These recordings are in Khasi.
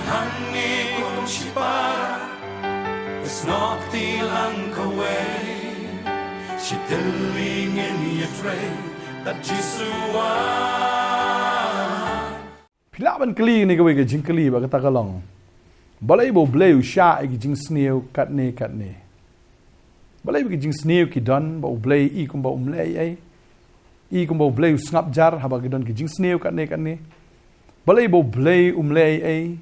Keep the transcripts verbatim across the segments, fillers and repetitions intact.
Hangne kum shipara, is not the lang kaway. Shi tylli ngin ïatrei, that Jisu wan. Phi lah ban kylli ne kawei ka jingkylli ba kata ka long, balei ba U Blei u shah ïa ki jingsniew katne katne? Balei ba ki jingsniew ki don, ba U Blei i kumba um leh ei ei? I kumba U Blei u sngap jar haba ki don ki jingsniew katne katne? Balei ba U Blei um leh ei ei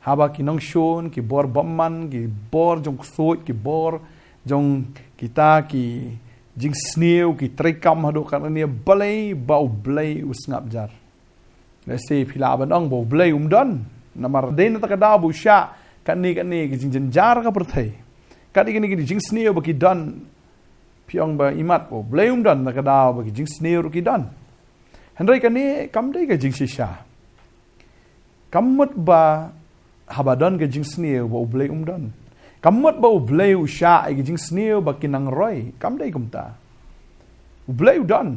haba ki nongshun, ki bor bymman, ki bor jong ksuid, ki bor jong kita ki jingsniew, ki treikam haduh katne? Balei ba U Blei u sngap jar? Lehse phi lah ban ong ba U Blei um don, namar dei na kata ka daw ba u shah katne katne ki jingjynjar ka pyrthei. Katne katne ki jingsniew ba ki don, phi ong ba imat ba U Blei um don, na kata ka daw ba ki jingsniew ruh ki don. Hynrei kane kam dei ka jingshisha. Kam mut ba haba don ka jingsniew ba U Blei um don. Kam mut ba U Blei u shah ïa ka jingsniew ba ki nang roi. Kam dei kumta. U Blei u don.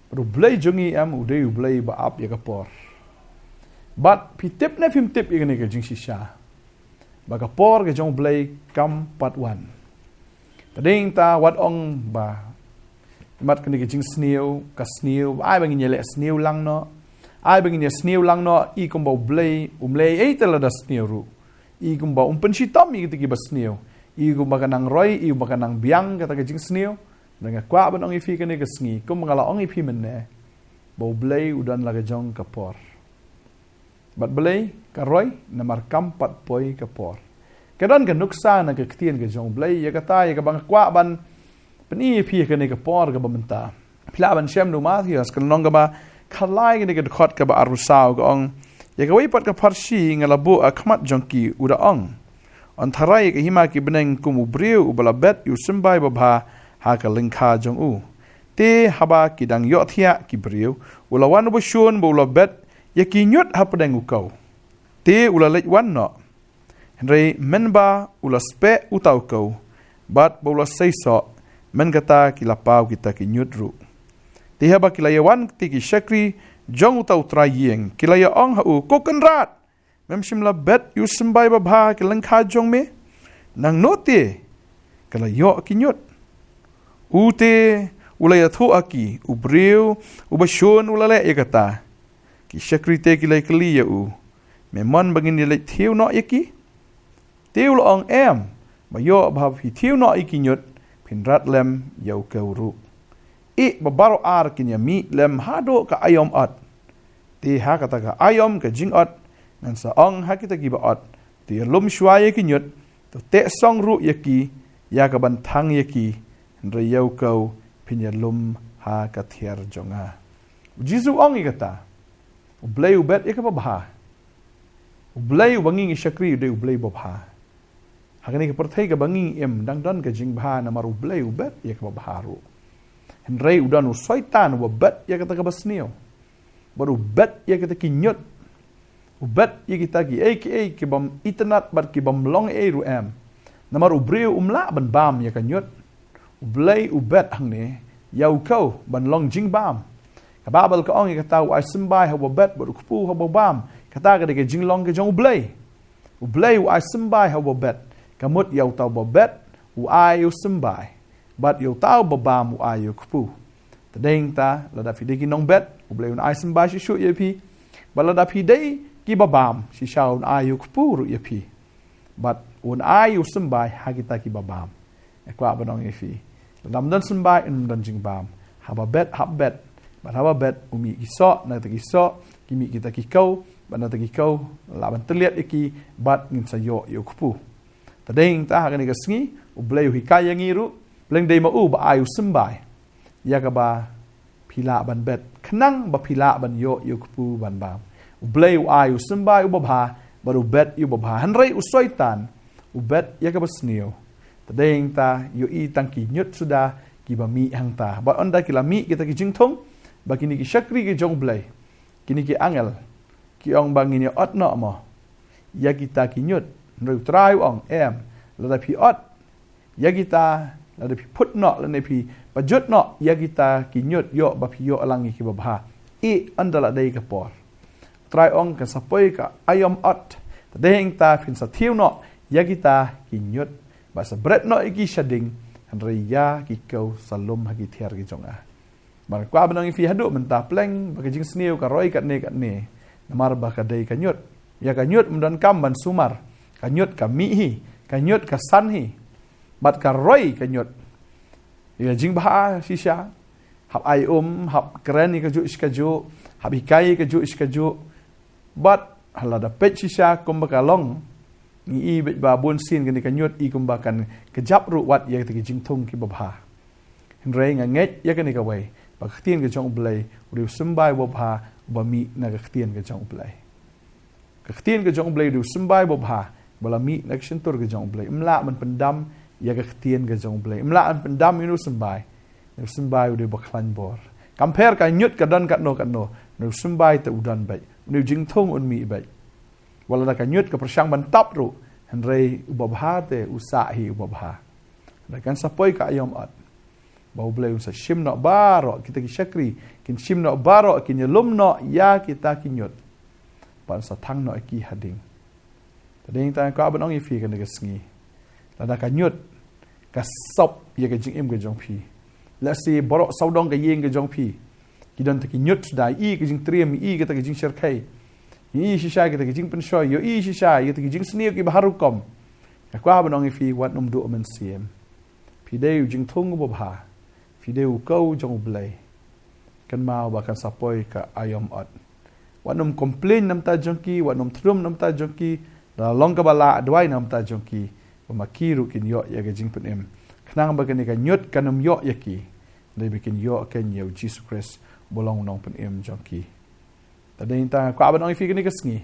Bad U Blei jong ngi em, u dei U Blei ba ap ïa ka por. Bad phi tip ne phim tip ïa kane ka jingshisha, ba ka por ka jong U Blei kam pat wan. Te dei nangta wat ong ba imat kane ka jingsniew, ka sniew, ai ba ngin ïaleh sniew lang noh. Ai ba ngin ïa sniew lang noh, i kumba U Blei um leh ei ei te lada sniew ruh. I kumba um pynshitom ïa kita kiba sniew. I kumba ka nang roi, i kumba ka nang biang kata ka jingsniew. Nga kwah ban ong ïa phi kane ka sngi, kumba nga la ong ïa phi mynne, ba U Blei u don la ka jong ka por. Bad balei ka roi? Namar kam pat poi ka por. Ka don ka nuksa na ka ktien ka jong U Blei ïa kata, ïa kaba nga kwah ban pyni ïa phi ïa kane ka por kaba mynta. Phi lah ban shem da u Mathaios ka lynnong kaba khatlai, kane ka dkhot kaba arphew saw, ka ong, ïa kawei pat ka pharshi nga la buh ha khmat jong ki, u da ong, yn tharai ïa ka hima ki bneng kum u briew uba la bet ïa u symbai babha ha ka lyngkha jong u. Te haba ki dang ïohthiah ki briew, u la wan uba shun ba u la bet ïa ki ñiut hapdeng u kew. Te u la leit wan noh. Hynrei mynba u la speh uta u kew, bad ba u la sei soh, mynta ki la paw kita ki ñiut ruh. Te haba ki la ïa wan te ki shakri jong uta u trai ïing ki la ïa ong ha u, ko kynrad, mem shym la bet ïa u symbai babha ha ka lyngkha jong me? Nangno te ka la ïoh ki ñiut? U te u la ïathuh ha ki, u briew uba shun u la leh ïa kata. Ki shakri te ki la ïa kylli ïa u, me mon ba ngin ïa leit thied noh ïa ki? Te u la ong, em, ba ïoh ba haba phi thied noh ïa ki ñiut, phin rat lem ïa u kew ruh. Ïeh, ba baroh ar kin ïa mih lem haduh ka aïom ot. Te ha kata ka aïom ka jingot, ngan sa ong ha kita kiba ot, to ïalum shuwa ïa ki ñiut, to teh song ruh ïa ki, ïa kaban thang ïa ki, hynrei ïa u kew phin ïalum ha ka thiar jong nga. U Jisu u ong ïa kata. U Blei u bet ïa kaba bha. U Blei uba ngi ngi shakri u dei U Blei babha. Ha kane ka pyrthei kaba ngi ngi im, dang don ka jingbha namar U Blei u bet ïa kaba bha ruh. Hynrei u don u Soitan uba bet ïa kata kaba sniew. Bad u bet ïa kita ki ñiut. U bet ïa kita kiei kiei kibym itynnad bad kibym long ei ruh em. Namar u briew um lah ban bam ïa ka ñiut. U Blei u bet hangne ïa u kew ban long jingbam. Ka Baibl ka ong ïa kata, u ai symbai ha uba bet bad u kpu ha uba bam. Kata ka dei ka jinglong ka jong U Blei. U Blei u ai symbai ha uba bet. Ka mut ïa uta uba bet u ai u symbai, bad ïa uta uba bam u ai u kpu. Te dei nangta, lada phi dei ki nongbet, U Blei un ai symbai shuh shuh ïa phi. Bad lada phi dei kiba bam, shisha un ai u kpu ruh ïa phi. Bad un ai u symbai ha kita kiba bam. Nga kwah ban ong ïa phi, lada ym don symbai, ym don jingbam. Haba bet, hap bet. Bad haba bet, u mih ki soh, na kita ki soh ki mih kita ki kew, bad na kita ki kew lah ban tylliat ïa ki, bad ngin sa ïoh ïa u kpu. Te dei nangta ha kane ka sngi, U Blei u hikai ïa ngi ruh, pleng dei ma u ba ai u symbai ïa kaba phi lah ban bet, khnang ba phi lah ban ïoh ïa u kpu ban bam. U Blei u ai u symbai uba bha, bad u bet ïa uba bha. Hynrei u Soitan u bet ïa kaba sniew. Te dei nangta, ïohi tang ki ñiut suda kiba mih hangta. Bad ynda ki la mih kita ki jingthung, ba kine ki shakri ki jong U Blei, kine ki angel, ki ong ba ngin ïa ot noh mo ïa kita ki ñiut? Hynrei U Trai u ong, em, lada phi ot ïa kita, lada phi put noh lane phi pajut noh ïa kita ki ñiut, ïoh ba phi ïoh lang ïa kiba bha. Ïeh, ynda la dei ka por. U Trai u ong, kan sa poi ka aïom ot Te dei hangta phin sa thiew noh ïa kita ki ñiut, bad sa bret noh ïa ki sha ding, hynrei ïa ki kew sa lum ha ki thiar ki jong nga. Bad nga kwah ban ong ïa phi haduh mynta, pleng ba ka jingsniew ka roi katne katne, namar ba ka dei ka ñiut. Ïa ka ñiut ym donkam ban sumar. Ka ñiut ka mih hi, ka ñiut ka san hi. Bad ka roi ka ñiut. Ïa ka jingbha shisha, hap ai um, hap kren ïa kajuh shi kajuh, hap hikai ïa kajuh shi kajuh. Bad lada peit shisha kumba ka long, ngi i beit ba bun sien kane ka ñiut i kumba kan kjap ruh wat ïa kita ki jingthung kiba bha. Hynrei nga ngeit ïa kane kawei, ba ka ktien ka jong U Blei u dei u symbai uba bha, uba mih na ka ktien ka jong U Blei. Ka ktien ka jong U Blei u dei u symbai uba bha, ba la mih na ka shyntur ka jong U Blei. Ym lah ban pyndam ïa ka ktien ka jong U Blei. Ym lah ban pyndam ïa une u symbai. Une u symbai u dei uba khlaiñ bor. Kam pher ka ñiut ka don katno katno, une u symbai te u don beit. Une u jingthung un mih beit. Wat lada ka ñiut ka pyrshang ban tap ruh, hynrei uba bha te u sah hi uba bha. Hynrei kan sa poi ka aïom ot, ba U Blei un sa shim noh baroh, kita ki shakri kin shim noh baroh, kin ïalum noh ïa kita ki ñiut, bad un sa thang noh ïa ki ha ding. Te dei hangta nga kwah ban ong ïa phi kane ka sngi, lada ka ñiut ka sop ïa ka jingim ka jong phi, lehse baroh sawdong ka ïing ka jong phi ki don kita ki ñiut suda, i ka jingtriem, i kita ki jingshyrkhei, i shisha kita ki jingpynshoi, ïohi shisha ïa kita ki jingsniew kiba har rukom. Nga kwah ban ong ïa phi, wat nym duh mynsiem. Phi dei u jingthung uba bha. Phi dei u kew jong U Blei. Kynmaw ba kan sa poi ka aïom ot. Wat nym complain na bynta jong ki, wat nym thrum na bynta jong ki. Da long kaba lah, duwai na bynta jong ki, ba ma ki ruh kin ïoh ïa ka jingpynim. Khnang ba kane ka ñiut kan ym ïoh ïa ki, hynrei ba kin ïoh kein ïa U Jisu Khrist, uba long u nongpynim jong ki. Te dei hangta nga kwah ban ong ïa phi kane ka sngi,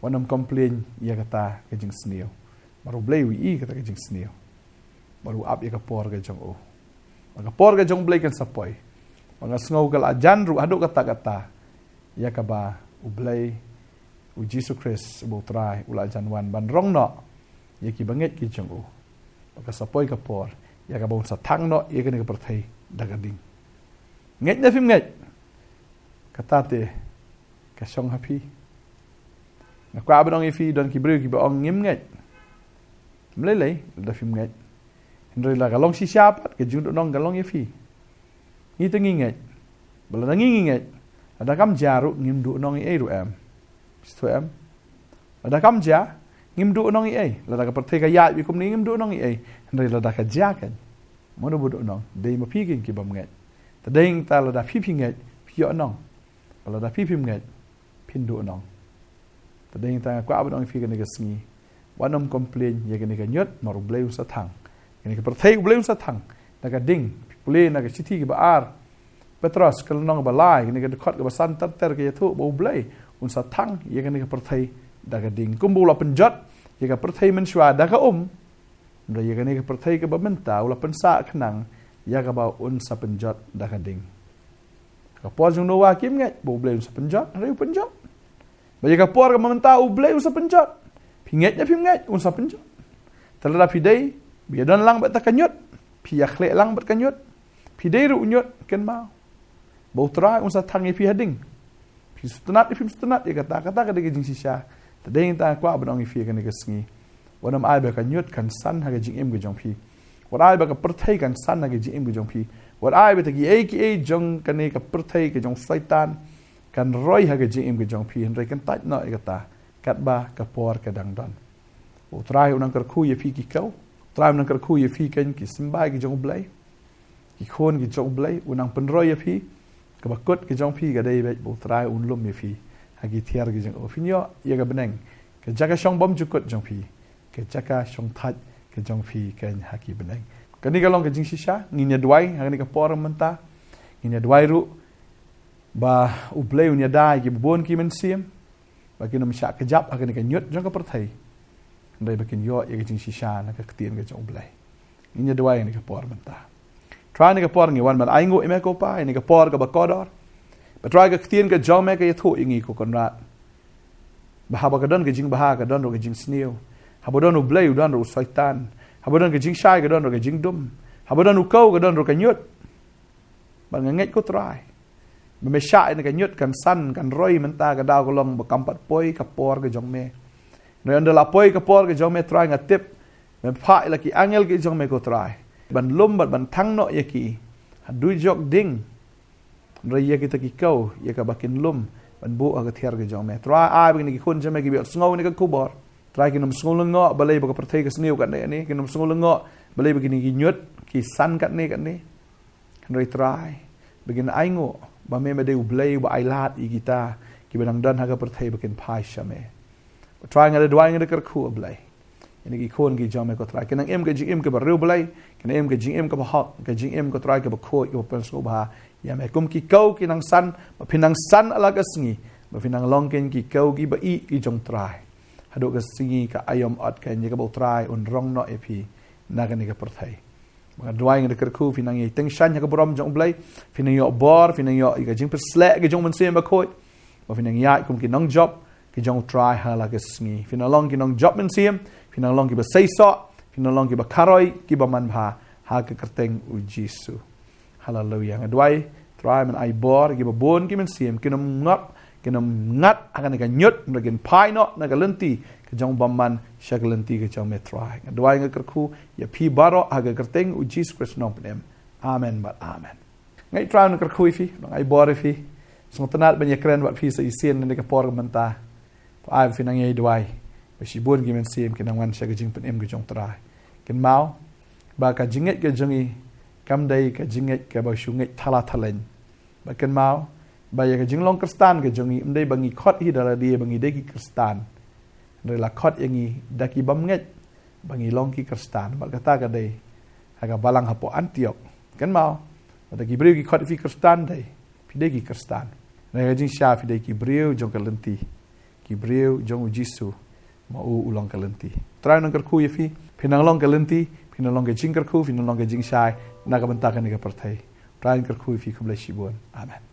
wat nym complain ïa kata ka jingsniew. Namar U Blei u i kata ka jingsniew. Namar u ap ïa ka por ka jong u. Bad ka por ka jong U Blei kan sa poi. Bad nga sngew ka la jan ruh haduh katta katta, ïa kaba U Blei, U Jisu Khrist uba U Trai u la jan wan ban rong noh ïa kiba ngeit ki jong u. Bad ka sa poi ka por ïa kaba un sa thang noh ïa kane ka pyrthei da ka ding. Ngeit ne phim ngeit? Kata te ka shong ha phi. Nga kwah ban ong ïa phi, don ki briew kiba ong ngim ngeit. Ym lei lei lada phim ngeit. Hynrei lada ka long shisha pat, ka jingduhnong ka long ïa phi. Ngi te ngi ngeit. Bad lada ngi ngi ngeit, lada kam jia ruh ngim duhnong ei ei ruh em. Shisha em. Lada kam jia, ngim duhnong ei ei. Lada ka pyrthei ka ïaid beit kumne, ngim duhnong ei ei. Hynrei lada ka jia kein, mano ba duhnong? Dei ma phi kein ki bym ngeit. Te dei hangta lada phi phi ngeit, phi ïoh nong. Bad lada phi phim ngeit, phin duhnong. Te dei hangta nga kwah ban ong ïa phi kane ka sngi, wat nym complain ïa kane ka ñiut, namar U Blei un sa thang. Kane ka pyrthei U Blei un sa thang da ka ding. Phi pule na ka shithi kaba ar Petros, ka lynnong ba lai, kane ka dkhot kaba san ter ter ka ïathuh ba U Blei un sa thang ïa kane ka pyrthei da ka ding. Kumba u la pynjot ïa ka pyrthei mynshuwa da ka um, hynrei ïa kane ka pyrthei kaba mynta u la pynsah khnang ïa kaba un sa pynjot da ka ding. Ka por jong Noah kim ngeit ba U Blei un sa pynjot, hynrei u pynjot. Bad ïa ka por kaba mynta U Blei un sa pynjot. Phi ngeit ne phim ngeit, un sa pynjot. Te lada phi dei ba ïadon lang bad ka ñiut, phi ïakhleh lang bad ka ñiut, phi dei ruh u ñiut, kynmaw ba U Trai un sa thang ïa phi ha ding. Phi sngewtynnat ne phim sngewtynnat ïa kata, kata ka dei ka jingshisha. Te dei hangta nga kwah ban ong ïa phi kane ka sngi, wat nym ai ba ka ñiut kan san ha ka jingim ka jong phi. Wat ai ba ka pyrthei kan san ha ka jingim ka jong phi. Wat ai ba kita kiei kiei jong kane ka pyrthei ka jong Soitan kan roi ha ka jingim ka jong phi, hynrei kyntait noh ïa kata katba ka por ka dang don. U Trai u nang kyrkhu ïa phi ki kew. U Trai u nang kyrkhu ïa phi kein ki symbai ki jong U Blei, ki khun ki jong U Blei, u nang pynroi ïa phi. Kaba kut ki jong phi ka dei beit ba U Trai un lum ïa phi ha ki thiar ki jong u. Phin ïoh ïa ka bneng, ka jaka shong bymjukut jong phi, ka jaka shong thait ka jong phi kein ha ki bneng. Kane ka long ka jingshisha. Ngin ïa duwai ha kane ka por mynta. Ngin ïa duwai ruh ba U Blei un ïada ïa kiba bun ki mynsiem, ba kin ym shah kjap ha kane ka ñiut jong ka pyrthei, hynrei ba kin ïoh ïa ka jingshisha na ka ktien ka jong U Blei. Ngin ïa duwai ha kane ka por mynta. Trai, ha kane ka por ngi wan ban ainguh ïa me ko Pa, ha kane ka por kaba kordor. Ba Trai, ka ktien ka jong me ka ïathuh ïa ngi ko Kynrad, ba haba ka don ka jingbha ka don ruh ka jingsniew. Haba don U Blei u don ruh u Soitan. Haba don ka jingshai ka don ruh ka jingdum. Haba don u kew ka don ruh ka ñiut. Bad nga ngeit ko Trai, ba me shah ïa kane ka ñiut kan san kan roi mynta, ka daw ka long ba kam pat poi ka por ka jong me. Hynrei ynda la poi ka por ka jong me Trai, nga tip me phah ïa la ki angel ki jong me ko Trai ban lum bad ban thang noh ïa ki ha dujok ding. Hynrei ïa kita ki kew, ïa kaba kin lum ban buh ha ka thiar ka jong me Trai. Ai ba kine ki khun jong me kiba ïohsngew ïa kane ka khubor Trai, kin ym sngew lyngngoh balei ba ka pyrthei ka sniew katne katne, kin ym sngew lyngngoh balei ba kine ki ñiut ki san katne katne. Hynrei Trai, ba kin ainguh ba me, me dei U Blei uba ailad ïa kita kiba dang don ha ka pyrthei ba kin phai sha me. Trai, nga da duwai, nga da kyrkhu, A Blei, ïa kine ki khun ki jong me ko Trai, kin nang im ka jingim kaba riewblei, kin nang im ka jingim kaba hok, ka jingim ko Trai kaba khuid, kaba pynsngewbha ïa me. Kum ki kew ki nang san, ba phin nang san ha la ka sngi, ba phin nang long kin ki kew kiba ïeit ki jong Trai, haduh ka sngi ka aïom ot, ka ïa kaba U Trai un rong noh ïa phi na kane ka pyrthei. Ba nga duwai, nga da kyrkhu, phin nang ïai tyngshaiñ ha ka burom jong U Blei, phin nang ïoh bor, phin nang ïoh ïa ka jingpynshlur ka jong U Mynsiem Bakhuid, ba phin nang ïaid kum ki nongjop ki jong U Trai ha la ka sngi. Phin nang long ki nongjop mynsiem, phin nang long kiba seisoh, phin nang long kiba kharoi, kiba manbha, ha ka kyrteng U Jisu. Haleluia. Nga duwai, Trai, men ai bor ïa kiba bun ki mynsiem, kin ym ngop, kin ym ngat ha kane ka ñiut, hynrei kin phai noh na ka lynti ka jong u bymman sha ka lynti ka jong me Trai. Nga duwai, nga kyrkhu ïa phi baroh ha ka kyrteng U Jisu Khrist u nongpynim. Amen bad amen. Nga ai Trai un kyrkhu ïa phi, nga ai bor ïa phi. Sngewtynnat ban ïakren bad phi sa shisien ha kane ka por mynta. Ai ba phin nang ïai duwai ba shibun ki mynsiem kin nang wan sha ka jingpynim ka jong U Trai. Kynmaw ba ka jingngeit ka jong ngi kam dei ka jingngeit kaba shu ngeit thala thalaiñ. Bad kynmaw ba ïa ka jinglong Khristan ka jong ngi ym dei ba ngi khot hi da lade ba ngi dei ki Khristan, hynrei la khot ïa ngi da ki bym ngeit ba ngi long ki Khristan. Bad kata ka dei ha ka balang hapoh Antiok. Kynmaw, lada ki briew ki khot ïa phi Khristan, dei phi dei ki Khristan, hynrei ha ka jingshai phi dei ki briew jong ka lynti, ki briew jong U Jisu, ma u u long ka lynti. Trai un kyrkhu ïa phi, phin nang long ka lynti, phin nang long ka jingkyrkhu, phin nang long ka jingshai na ka bynta kane ka pyrthei. Trai un kyrkhu ïa phi, khublei shibun. Amen.